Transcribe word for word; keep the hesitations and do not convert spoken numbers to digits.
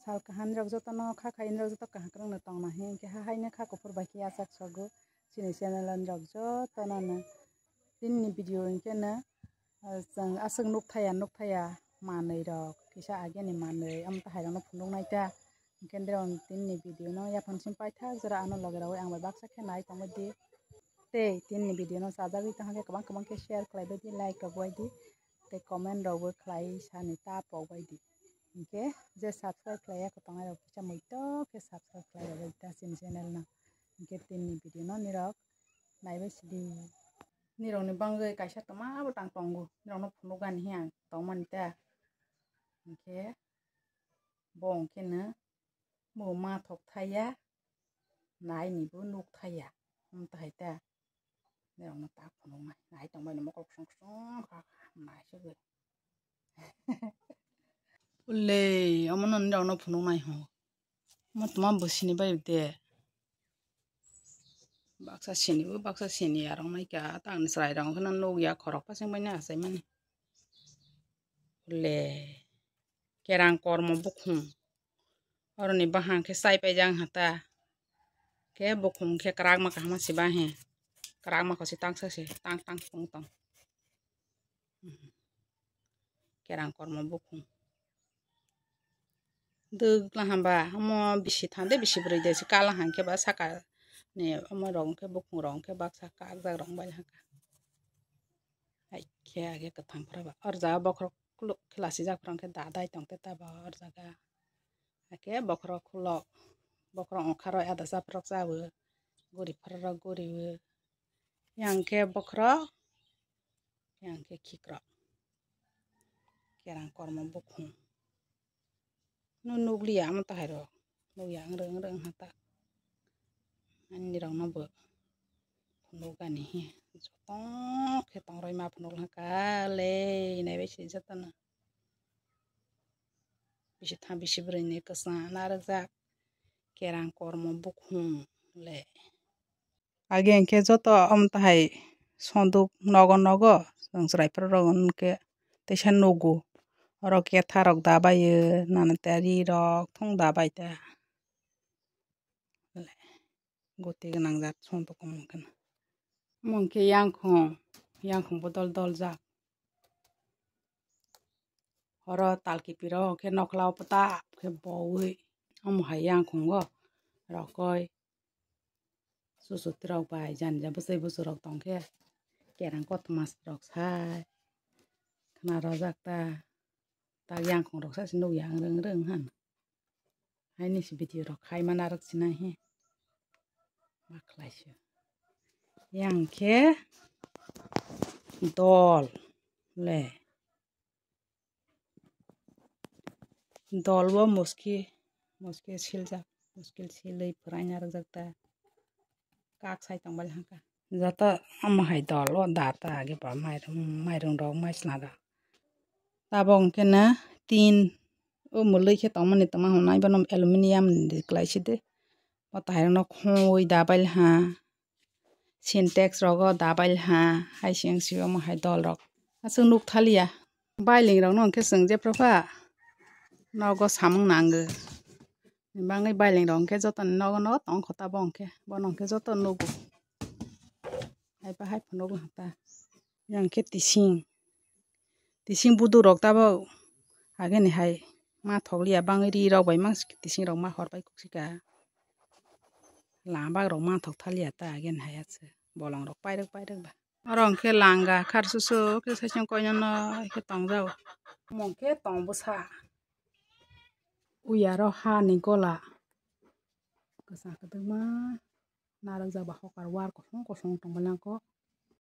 Sal kaham rok jotono kha khai rok joto kaham kwrwng no tongma hinkhe ha haino kha kuphur bai khe achak sogo chini channel rok jotono no. Tini ni video hinkhe no chwng aswk nukthaya nukthaya manwi rok kisa ageni manwi amtwi hai rok no phunuk nai ta. Hinkhe tini ni video no yaphang simi paithak jora ano loge rogwi ang bai baksa khe nai tongbai di. Tei tini ni video no chajagwi tongkha khe kwbang kwbang khe share khlai bai di, like rok bai di, tei comment rok bo khlai sani ta pok bai di. Hinkhe je subscribe khlai ya kwbang rok kisa muitok khe subscribe khlai rw bai ta chini channel no. Hinkhe tini ni video no nirok nai bai sidi. Nirok ni bangwi kaisa tongma bo tang tongo, nirok no phunuk gani hiya ang tongmani ta. Hinkhe bo hinkhe no bo ma thok thaya, nai ni bo nuk thaya, wng thai ta. Nirok no ta phunuk nai, nai tong bai no mokol kusung kusung kha, nai se bo. Ulei, omo no nirok no phunuk nai ho. Omo toma bo sini bai de. Baksa sini bo, baksa sini arong nai kha, ta ang chwrai rok no nuk ya, khorok pasing bai no achai mani. Ulei, kerang kormo bukhung. Oroni bahang khe chai paijak wngkha ta. Khe bukhung khe kwrakma kaham se ba he. Kwrakma kho se tang sa se, tang tang tong tong. Kerang kormo bukhung. Dwgla hamba, omo bisi thang de, bisi bwrwi de se kala hang khe ba saka ni omo rok khe bukhung rok khe baksa kakjak rok bai hang kha. Hai khe age kwthang phra ba. Or jaga bokhorok khuluk khe lachijak phra hwnkhe da dai tong te ta ba or jaga. Hakhe bokhorok khulok, bokhorok ongkha rok ada chaphrok chawi, guri phrok guriwi. Yang khe bokhorok, yang khe khikrok. Kerang kormo bukhung. No nukliya omo tahai rok. Nukya wng rwng wng rwng ha ta. Ani rok no bo phunuk gani hi. Joto khe tong roi ma phunuk ha ka le nai bai se joto no. Bisi tha bisi bwrwi ni kwchang narwkjak kerang kormo bukhung le. Age hinkhe joto omo tahai sonduk nogo nogo chwng chwrai phuru rok hinkhe teisa nugo. Oro ketha rok da baio, nana tari rok thung da bai ta. Guti gwnang jak sonduk omo hinkhe. Omo hinkhe yangkhung, yangkhung bodol doljak. Oro talkipi rok khe nokla o pata khe bowi omo hai yangkhungo rokoi susu rok bai jani ja bwsai busu rok tong khe kerang kothoma rok sai khna rojak ta tak yangkhung rok sai se nukya wng rwng wng rwng han. Haini se video rok khai ma narwk sinai he. Ma khlai se. Yang khe dol le. Dol bo muski, muski siljak, muski silwi phwraina rwjak ta. Kak sai tong bai hangka. Joto omo hai dol o da ta age ba mairum, mairum rok mai chwla rok. Tabok hwnkhe na tin o mwlwi khe tongmani tongma hwnwi bono aluminium ni kwlai si de. O tai rok no khoi da bai ha. Sintex rogo da bai ha. Hai se wng si omo hai dol rok. Aswk nuk thaliya. Bailing rok no hwnkhe chwng jephru pha nogo samung nango. Bangwi bailing rok hwnkhe joto ni nogo nogo tong kho ta bo hwnkhe. Bono hwnkhe joto nugo. Hai bahai phunuk wng ta. Yang khe tising. Tising buduk rok tabok ageni hai ma thokliya bangwi ri rok bai mang tising rok ma hor bai kuksika. Lama bak rok ma thok thaliya ta ageni hai aswk bolong rok pairwk pairwk ba. Oro hwnkhe langa kharsusu khe saichung koinano khe tongjago. Omo hwnkhe tong bwsa. Uyaro hani gola kwchang kwdwkma narwkjak ba hokar war kosong kosong tongbailangkho.